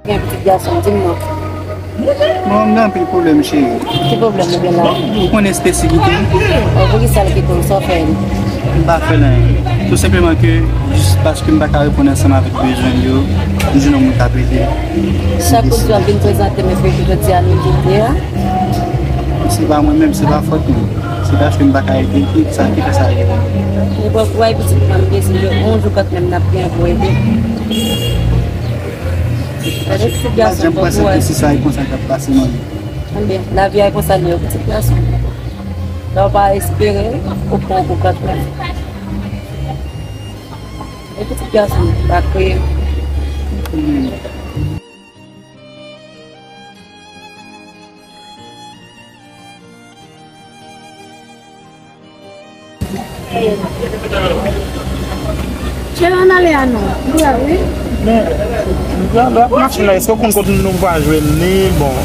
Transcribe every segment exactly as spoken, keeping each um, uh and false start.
Gen pitit gason, di m non. Bon, m gen anpil pwoblèm, cheri. Ki pwoblèm ou gen la? Ou konnen Stacy kite m? Oh, poukisa l kite w? Sa w fè l? M pa fè l anyen. Tou senpleman ke, jis paske m pa ka reponn ansanm avèk bezwen l yo, m jwenn yon moun k ap ede m. Chak jou w ap vin prezante m epi jodi a nou kite a? Se pa mwen menm, se pa fòt mwen. Se paske m pa ka ede l ki sa ki fè sa rive. Ou pran kouraj pitit mwen, m bezwen yon jou kanmenm n ap gen pou ede. Gade pitit gason, pran kouraj. Sa e konsa k ap pase, manmi. Ebyen, lavi a e konsa l ye, pitit gason. Lè w pa espere, ou pran kou kanmenm. E pitit gason, pa kriye. Chela n ale a non. Wi, wi. Men, m pran lòt machin la, èske w konn kote nou va jwenn li? Bon.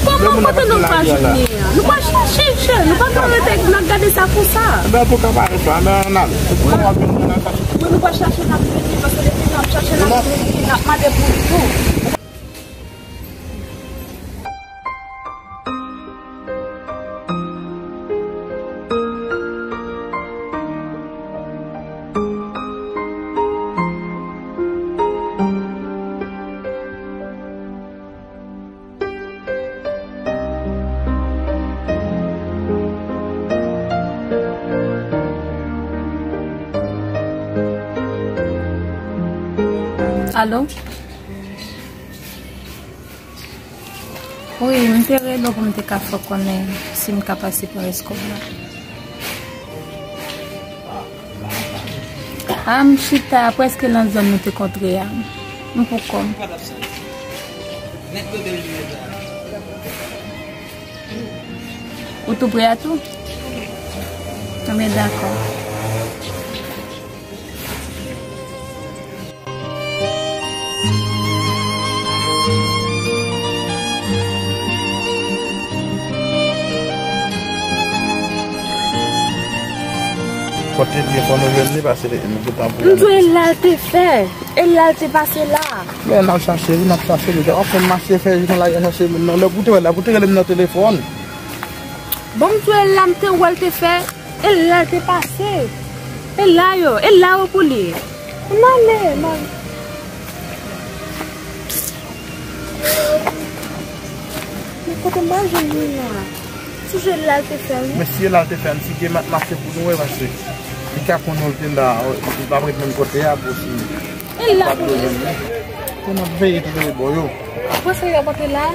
Kòman kote nou va jwenn li a? Nou va chache, cheri, nou pa ka rete n ap gade sa konsa. Ebyen, antouka, pa gen chwa, men ann ale. Kòman w ap vin, nou va chache. Wi, nou va chache, n ap vini, paske depi n ap chache, n ap vini, n ap mande pou li tou. Alo? Wi, m te rele w pou m te ka fè w konnen si m ka pase pran rès kòb la. A, m chita prèske nan zòn nou te kontre a. M poukò m. Ou tou pre a tou? Anben, dakò. Kote l ye, fò nou jwenn li, paske nou gentan pou... M di w e la l te fè. E la l te pase la. Men n ap chache li, n ap chache li. W ap fè m mache fè jounen la, chache moun nan. Lè pou te wè la, pou te rele m nan telefòn. Bon, m di w e la m te wè l te fè. E la l te pase. E la yo, e la yo pou li. Ann ale, man. Men kote m pral jwenn li a? Si se la l te fè, wi. Men si se la l te fè, m si gen m ap mache pou nou wè, paske li ka konnen l te la, li p ap ret menm kote a pou si. E la pou li. Pou n ap veye tout lè bò yo. Ou panse y ap antre la?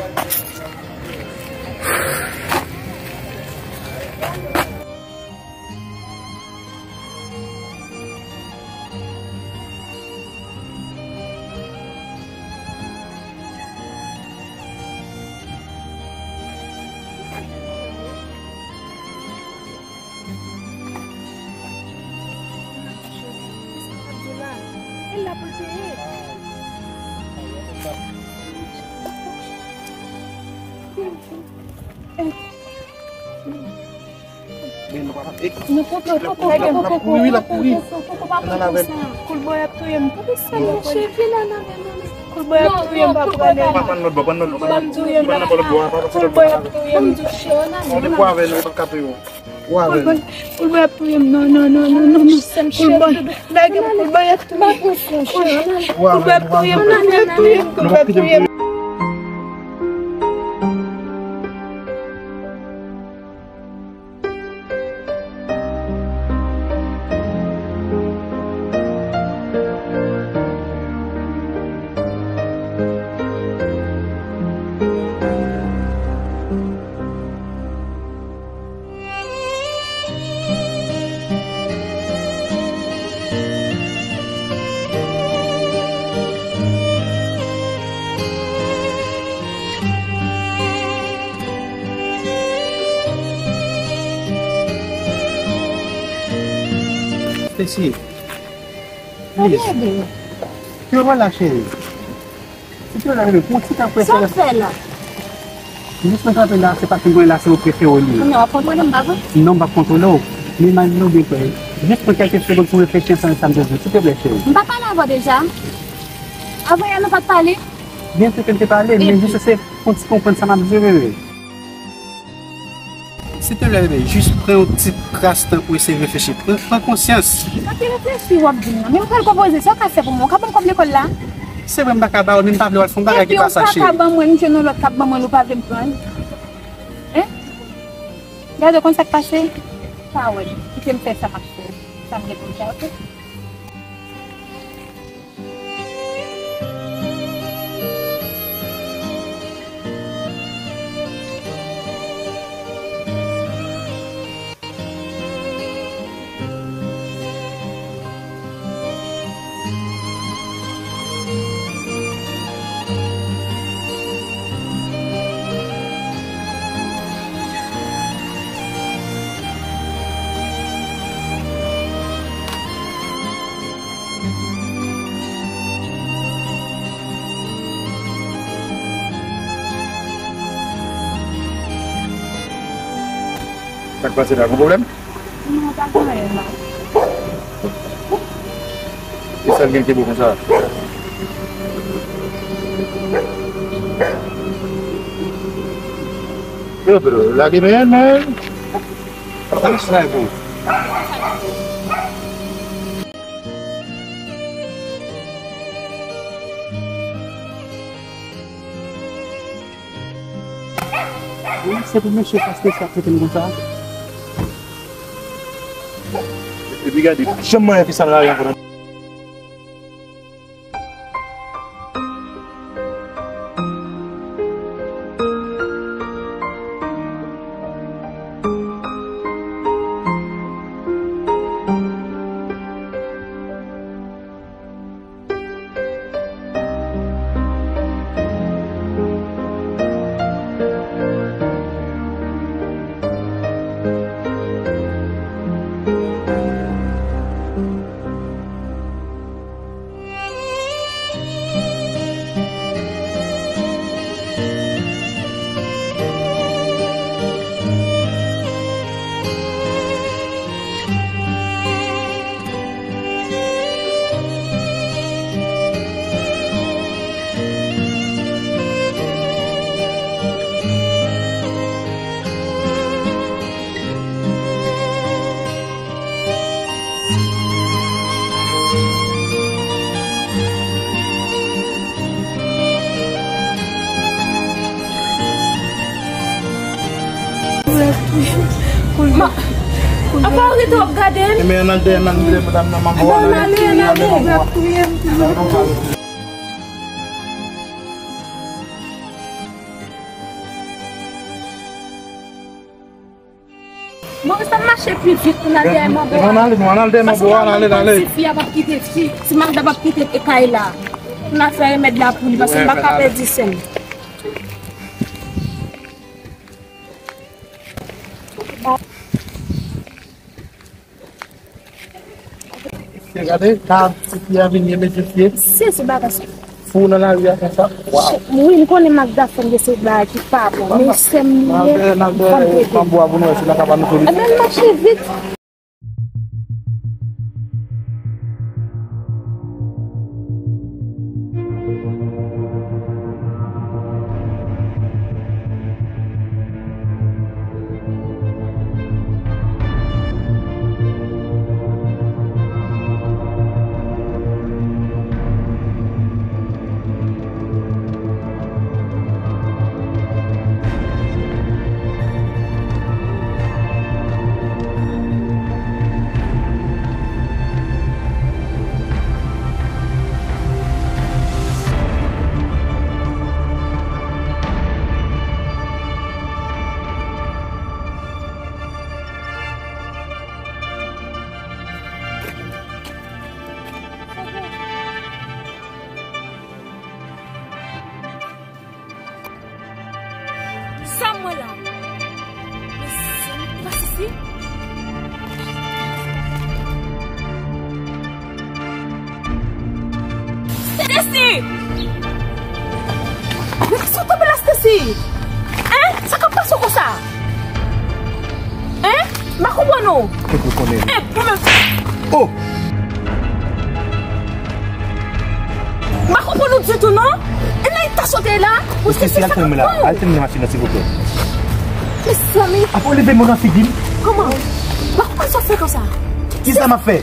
Men nou pa... Nou poko, poko, poko, poko, poko, poko, pa poko sa. Koulbòy ap touye m. Koulbòy ap touye m, pa pran nan. Koulbòy ap touye m, pa pran nan. Koulbòy ap touye m. Koulbòy ap touye m. Koulbòy ap touye m, non, non, non, non, non, non. Koulbòy, lage m, koulbòy ap touye m. Koulbòy ap touye m, koulbòy ap touye m, koulbòy ap touye m. Stacy, please. Kite w la, cheri. Kite w la, bebe. Pou ti tan prese. Sa w fè la? Jis mwen kanpe la, se paske mwen la, se ou prefere li. Kounye a w ap kontwole m, pa vre? Non, m p ap kontwole w. Men imajine w byen kwè. Jis pran kèlke segonn pou reflechi ansanm ak sa m te di w. Silteplè, cheri. M pa pale avè w deja? Avanyè nou pa t pale? Byen ke n te pale, men jis eseye fè yon ti konprann sa m ap di yo, bebe. Silteplè, bebe, jis pran yon ti kras tan pou eseye reflechi. Pran, pran konsyans. Sa ki reflechi w ap di m nan? Men m pral konpoze, sa w ka fè pou mwen? Ou ka ban m kòb lekòl la? Se vre m pa ka ba w, men m pa vle w al fè yon bagay ki pa sa, cheri. Epi ou pa ka ban mwen, m jwenn yon lòt k ap ban mwen l, ou pa vle m pran l? Hein? Gade, ou konn sa k pase? Pa wè, kite m fè sa m ap fè. Sa m gen pou m fè, oke? Sa k pase la, gon pwoblèm? Non, pa gen anyen, non. Kisa l gen ki bo konsa? Yo, bro, lage men, men. Sa k pase la, bro? Wi, se pou mesye pastè sa trete m konsa. Epi gade, janm manyen fi sa nan lari ankò non. Apa w rete w ap gade m? Ebyen, ann al dèyè, ann al dèyè madanm nan, manman w, ann ale, ann ale. Moris ap mache pi vit pou n al dèyè manbo a. Ann ale, nou ann al dèyè manbo a, ann ale, ann ale. Paske m pa konn si fi a p ap kite, si, si Magda p ap kite kay la pou n al fè remèd la pou li, paske m pa ka pèdi sè m. Gade, ta ti fi a vini, e mesye. Sezi bagay sa. Fou nan lari a konsa. Waw. Wi, m konnen Magda fè m de se bagay ki pa bon, men sè m li ye, fò m trete. Manbo a pou nou wè si l ka ba nou solisyon. Ebyen, mache vit. Sa m wè la? Men se pa sisi? Stacy! Men sa w tonbe la, Stacy? Hein? Sa k ap pase w konsa? Hein? M pa konprann ou. Kote w konnen? Eh, mwen menm. Oh! M pa konprann ou ditou, non. E nan Pa sote la. Ou se sa k ap pran. Al teni machin nan, silvouplè. Mezanmi. Apa w leve men w nan figi m? Kòman? Ba kòman sa fè konsa? Ki sa m ap fè?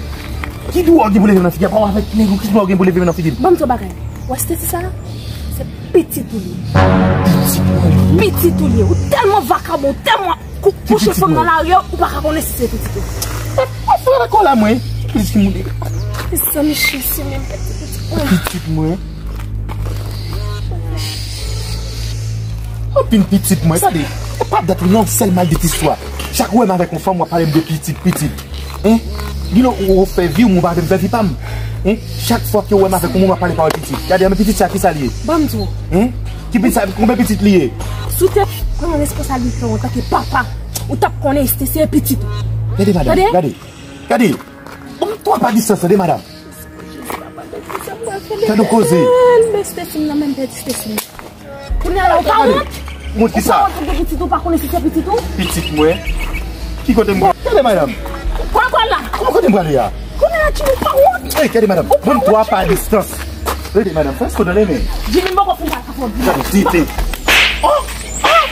Ki dwa w gen pou leve men nan figi m? Apa w avèk nèg ou, ki dwa w gen pou leve men nan figi m? Ban m di w bagay. Wè Stacy sa, se pitit ou li ye. Pitit mwen li ye? Pitit ou li ye. Ou tèlman vakabon, ou tèlman kou-, kouche fanm nan lari, ou pa ka konnen si se pitit ou. Mwen fè kò la mwen. Pitit moun. Mezanmi, Jezi, men pitit mwen. Pitit mwen. Anpil pitit mwen, gade. Ou pa dat yon sèl maldit istwa. Chak ou wè m avèk yon fanm, w ap pale m de pitit, pitit. Hein? Gilo, ou, ou fè vi w, mwen pa vle m fè vi pa m. Hein? Chak fwa ke ou wè m avèk yon moun, w ap pale pawòl pitit. Gade, men pitit sa, ki sa li ye? Ban m di w. Hein? Ki pitit sa, konbyen pitit li ye? Si w te pran responsablite w antanke papa, ou t ap konnen Stacy se pitit ou. Gade, madanm, gade. Gade. Bon, twa pa distans, tande, madanm. Gade yon koze. Bèl, men Stacy m nan, men pèdi Stacy m. Kounye a la, ou pa wont? Wont ki sa? Ou pa wont pou pitit ou, pa konnen si se pitit ou? Pitit mwen? Ki kote m prale? Gade, madanm. Kwa, kwa la? Kòman kote m prale a? Kounye a la, Jimmy, ou pa wont? Ey, gade, madanm. Ou pa wont, Jimmy? Ban m twa pa distans. Gade, madanm, fè s konnen men. Jimmy, m poko fin pale avè w. Gade, tete. Oh! Oh!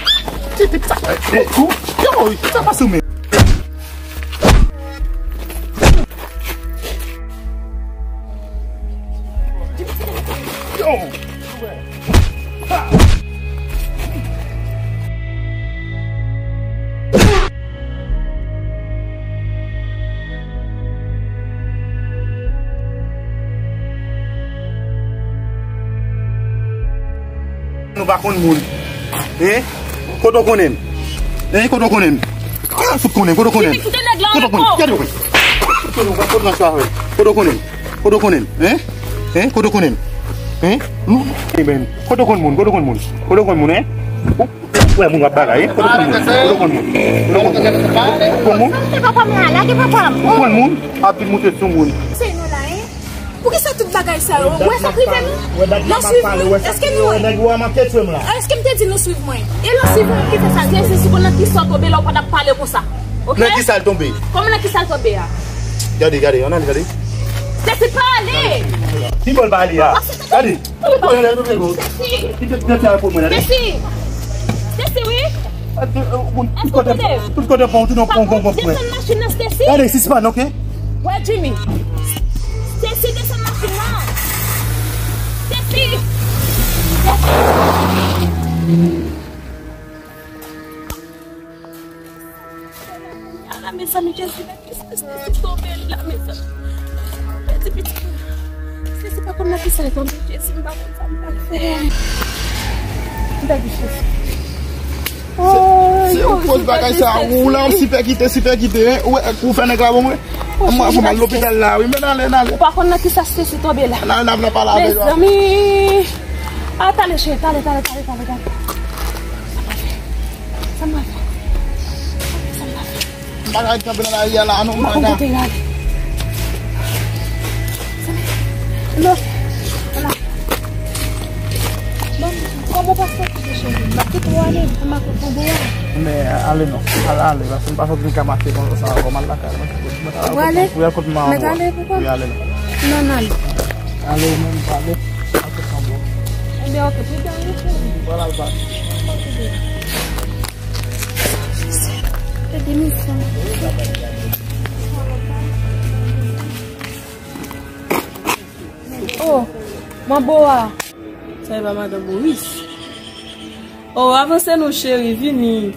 Tete, sa. Eh, kou. Yo, sa pase w men. Yo! Nou pa konn moun. Hein? Kote w konnen m? Hein? Kote w konnen m? Kote w fout konnen m? Kote w konnen m? Kote w konnen m? Gade w. Kote w konnen m? Kote w konnen m? Hein? Hein? Kote w konnen m? Hein? Nou, eh ben, kote w konn moun? Kote w konn moun? Kote w konn moun, hein? Ou, ou wè moun w ap bagay, hein? Kote w konn moun? Kote w konn moun? Kote w konn moun? Ou konn moun? Ou konn moun? Ap vin moute sou moun. Se nou la, hein? Poukisa tout bagay sa yo? Ou wè sa k rive nou? Nan swiv mwen? Èske nou wè? Èske m te di nou swiv mwen? E nan swiv mwen ki fè sa? Jezi, si w konn nan kisa w tonbe la, ou pa t ap pale konsa. Ok? Nan kisa l tonbe? Kòman nan kisa l tonbe a? Gade, gade, ann ale, gade. Stacy, pa ale! Ki bò l pa ale a? Gade! Stacy! Stacy! Stacy, wi! Tout kote, tout kote pa w tounen w pran yon gongonp mwen. Desann machin nan, Stacy. Gade, sispann, ok? Wè, Jimmy. Stacy, desann machin nan. Stacy. Stacy. Ala, mezanmi, Jezi, men kisa Stacy tonbe la, mezanmi. Pèdi pitit mwen. Stacy pa konn nan kisa l tonbe, Jezi, m pa konn sa m pral fè. M pèdi Stacy. Se, se ou koz bagay sa, ou la, ou sipèkite, sipèkite, hein? Ou wè, ou fè nèg la bon, mwen. Mwen, fò m al lopital la, wi, men n ale, n ale. Ou pa konn nan kisa Stacy tonbe la. N ale, n ap nan pale avè yo. Mezanmi. Ah, tale, cheri, tale, tale, tale, tale, tale. Sa m pral fè? Sa m pral fè? M pa ka ret kanpe nan lari a la, non, m pa ka. Mwen konn kote y ale. Sa m... Non. Ala. Bon, kòman w pa soti de chez vous? M pa kite w ale, m pa konn bo a. Men, ale non. Ale, ale, paske m pa santi m ka mache konsa ankò, m al lakay mwen. Ou prale? Wi, al kote manman mwen. Mèt ale, poukwa? Wi, ale non. Non, n ale. Ale, ou menm, prale. Al kote manman mwen. Ebyen, ok, pou dènye fwa. Ou pral al pale. Fè demisyon. Oh, manbo a. Sa e pa madan Boris? Oh, avanse non, cheri, vini.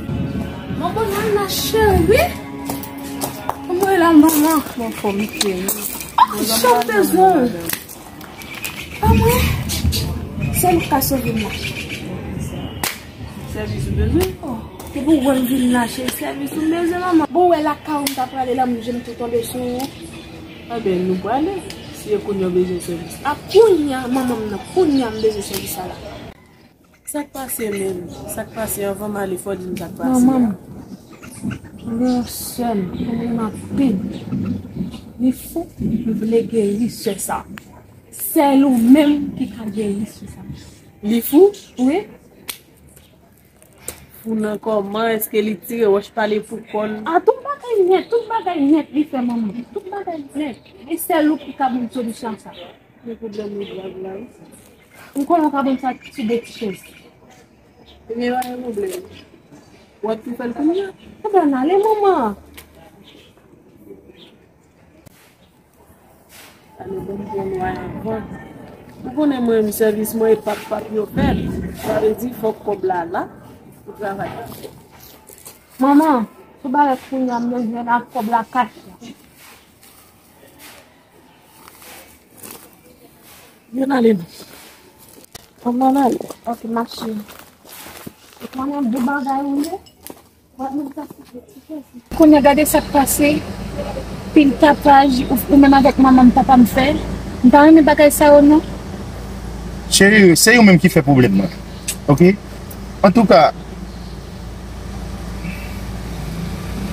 Manbo Nana, cheri. Kòman w ye la, manman? Mwen anfòm, cheri. Oh, jan m bezwen w. Ah, mwen? Sèl ou ka sove m la. Sèvis ou bezwen? Oh, depi w wè m vin la, cheri, sèvis ou m bezwen, manman. Bon, w wè lakay ou m ta prale la, m jwenn tou tonbe sou ou. Enben, nou prale. Si e kounye a w bezwen sèvis. A kounye a, manman m nan, kounye a m bezwen sèvis sa la. Sa k pase menm? Sa k pase anvan m ale, fò w di m sa k pase a. Manman m, gen yon sè m, li renmen anpil. Li fou, li vle geri sè sa. Sèl ou menm ki ka geri sè sa. Li fou? Wi. Fou nan kòman? Èske li tire wòch pale pou kò l? A, tout bagay nèt, tout bagay nèt li fè, manman. Tout bagay nèt. E sèl ou ki ka ban m solisyon sa. Men pwoblèm ou blag la, wi. M konnen w ka ban m sa ti de ti chèz. Ebyen, pa gen pwoblèm. W ap tou fè l kounye a? Ebyen, ann ale, manman. Ale, ban m pran nwa anvan. Ou konnen mwen menm sèvis mwen e pap pap yo fè l. Sa vle di fòk kòb la la pou travay la fèt. Manman, sou barèt kounye a m bezwen la kòb la kach la. Ann ale non. Kòman n ale? Ok, mache. Ou konnen de bagay ou ye? Kounye a gade sa k pase. Pil tapaj, ou, ou menm avèk manman m, papa m fè. M pa renmen bagay sa yo non. Cheri, se ou menm ki fè pwoblèm nan. Ok? Antouka,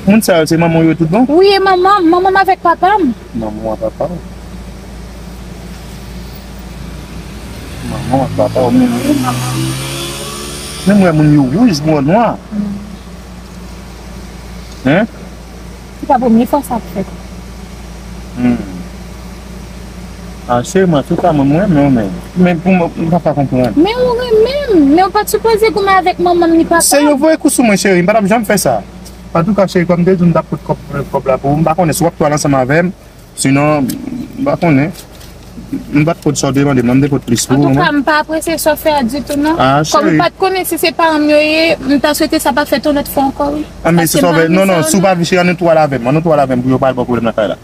moun sa yo se manman w yo tout bon? Wi, e manman, manman m avèk papa m. Manman w ak papa w? Manman w ak papa w menm. Wi, manman m. Menm wè moun yo wouj, bò nwa. Hen? Se pa premye fwa sa ap fèt. Hmm. A, cheri, mwen, antouka, mwen, mwen renmen w, men, men pou mwen, m pa ka konprann. Men ou renmen m, men ou pa t sipoze goumen avèk manman m ni papa m. Se yo voye kou sou mwen, cheri, m pa t ap janm fè sa. Antouka, cheri, kòm m te di w, m t ap pot kòb, kòb la pou ou, m pa konnen si w ap pral ansanm avè m, sinon, m pa konnen. M pa t pot sa w te mande m nan, m te pot plis pou ou. Antouka, m pa apresye sa w fè a ditou, non. Kòm ou pa t konnen si se paran m yo ye, m ta swete sa pa fèt yon lòt fwa ankò, wi. A, men se sa w fè, non, non, si w pa vle, cheri, ann tou al avè m, ann tou al avè m pou yo pa al ba w pwoblèm nan kay la.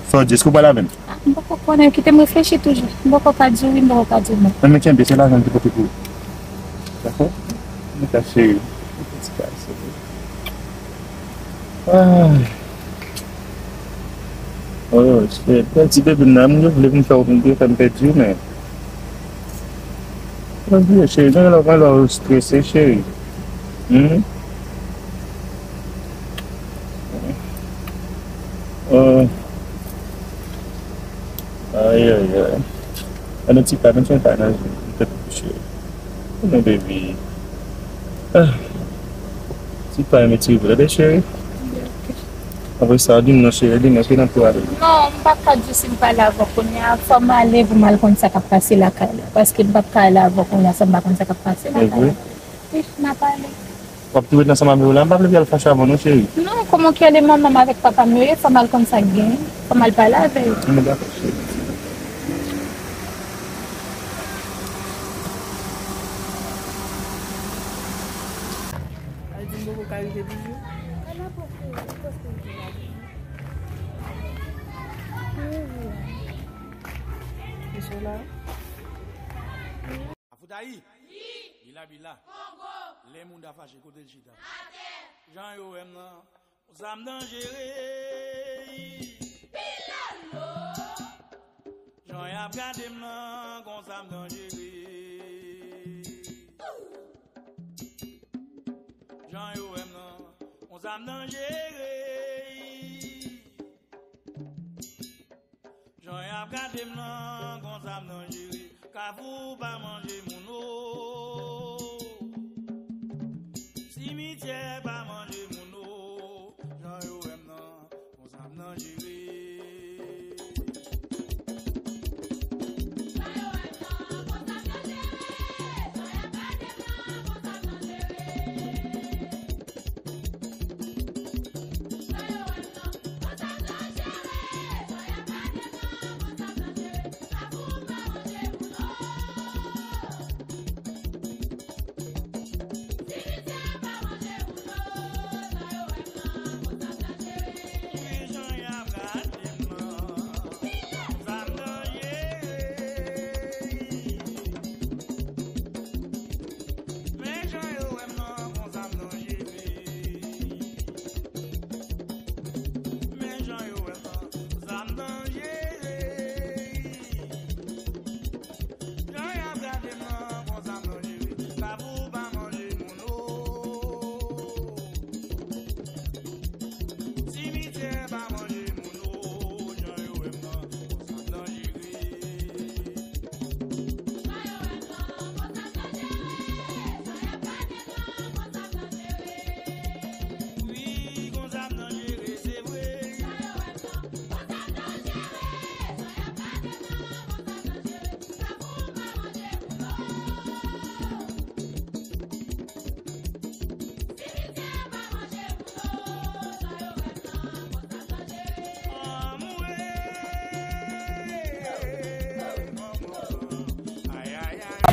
Sa w di, èske w pral avè m? Ah, m poko konnen, kite m reflechi toujou. M poko ka di wi, m poko ka di non. Nan men kenbe, se lajan m te pote pou ou. Dakò? Mwen ka cheri. Ti kay, se vre. Ah. Oh, shit. Bèl ti bebe m nan, m vle vin fè w, vin fè m pèdi w, men. Mwen bliye, cheri. Mwen lè, mwen lè w strese, cheri. Hmm? Oh. Ay, ay, ay. Ann ti pa, ann ti pa nan tèt kouche. Non, baby. Ah. Ti pa, mete vre, de cheri. Apre sa, di m non, cheri, di m non, ki nan pou ale. Non, m pa ka di si m pale avè w kounye a. Fò m ale pou m al konn sa k ap pase lakay la. Paske m p ap ka ale avè w kounye a san m pa konn sa k ap pase lakay la. Wi, m ap ale. W ap tou ret ansanm avè yo la? M pa vle pou y al fache avè w non, cheri. Non, kòman ki ale manman m avèk papa m yo ye, fò m al konn sa k genyen. Fò m al pale avè yo. Bon, dakò, cheri. Al di m poko ka rive toujou. Kesyon la. Afoutayi! Bila bila! Kongo! Lè moun ta fache, kote l chita? Atè! Jan yo wè m nan, konsa m danjere. Pilolo! Jan y ap gade m nan, konsa m danjere. Jan yo wè m nan, konsa m danjere. Jan y ap gade m nan, konsa m danjere. Kafou pa manje moun o. Simityè pa manje moun o. Jan yo wè m nan, konsa m danjere.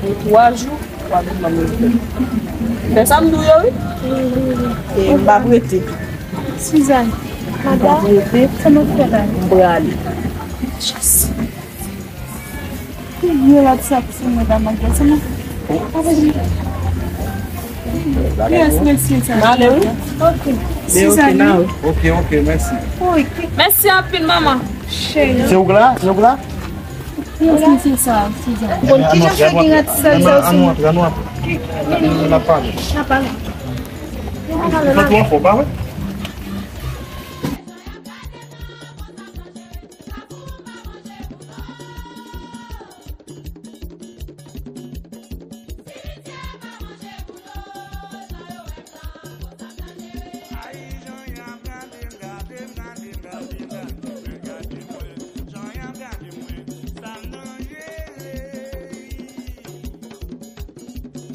Pou twa jou, w ap vin ban m respè. Fè sa m di w yo, wi. E m p ap rete. Suzanne, m p ap rete. Sa m ap fè la? M prale. Ki vye lòt sòti mwen nan manke. Sa m ap fè? Kiyès mesye sa? M ale, wi. Ok. Suzanne. Ok, ok, mèsi. Mèsi anpil, manman. Cheri. Se ou k la? Se ou k la? Kiyès mesye sa, Suzanne? Bon, kijan fè gen rat sal sa sou mwen? Ann nou antre, ann nou antre. N ap pale. N ap pale. Mwen tou anfòm, pa vre?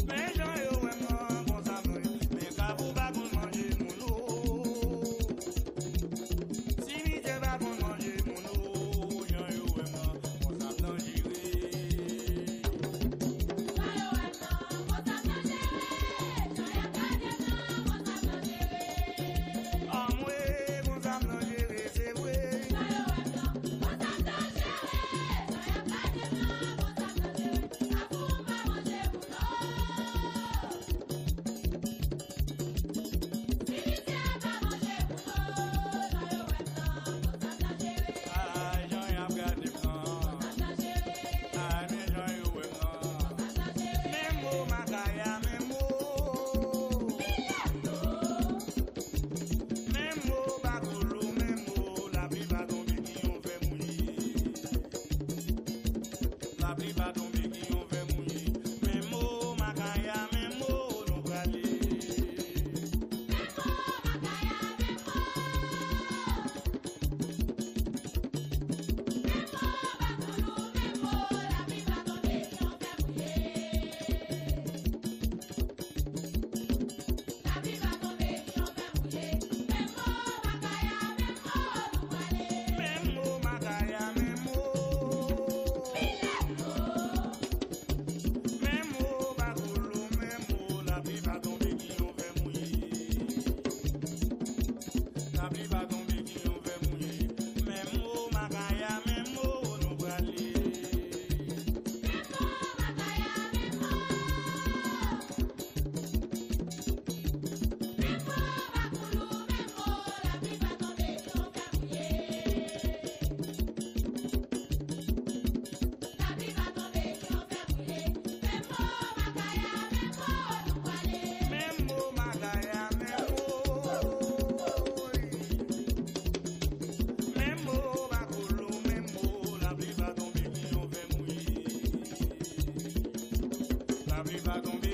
Men jan yo wè m nan konsa mwen, men kafou pa konn manje moun o. Simitye pa konn manje moun o, jan yo wè m nan konsa m danjere. Jan yo wè m nan konsa m danjere, jan y ap gade m nan konsa m danjere. Anmwe, konsa m danjere, se vre. Jan yo wè m nan konsa m danjere, jan y ap gade m nan konsa m danjere. Lapli pa tonbe, ki yon fè mouye. Men mo makaya, men mo nou prale. Men mo makaya, men mo. Men mo bakoulou, men mo, lapli pa tonbe, ki yon fè mouye. Men mo makaya, men mo. Men mo bakoulou, men mo, lapli pa tonbe, ki yon fè mouye. Lapli pa tonbe.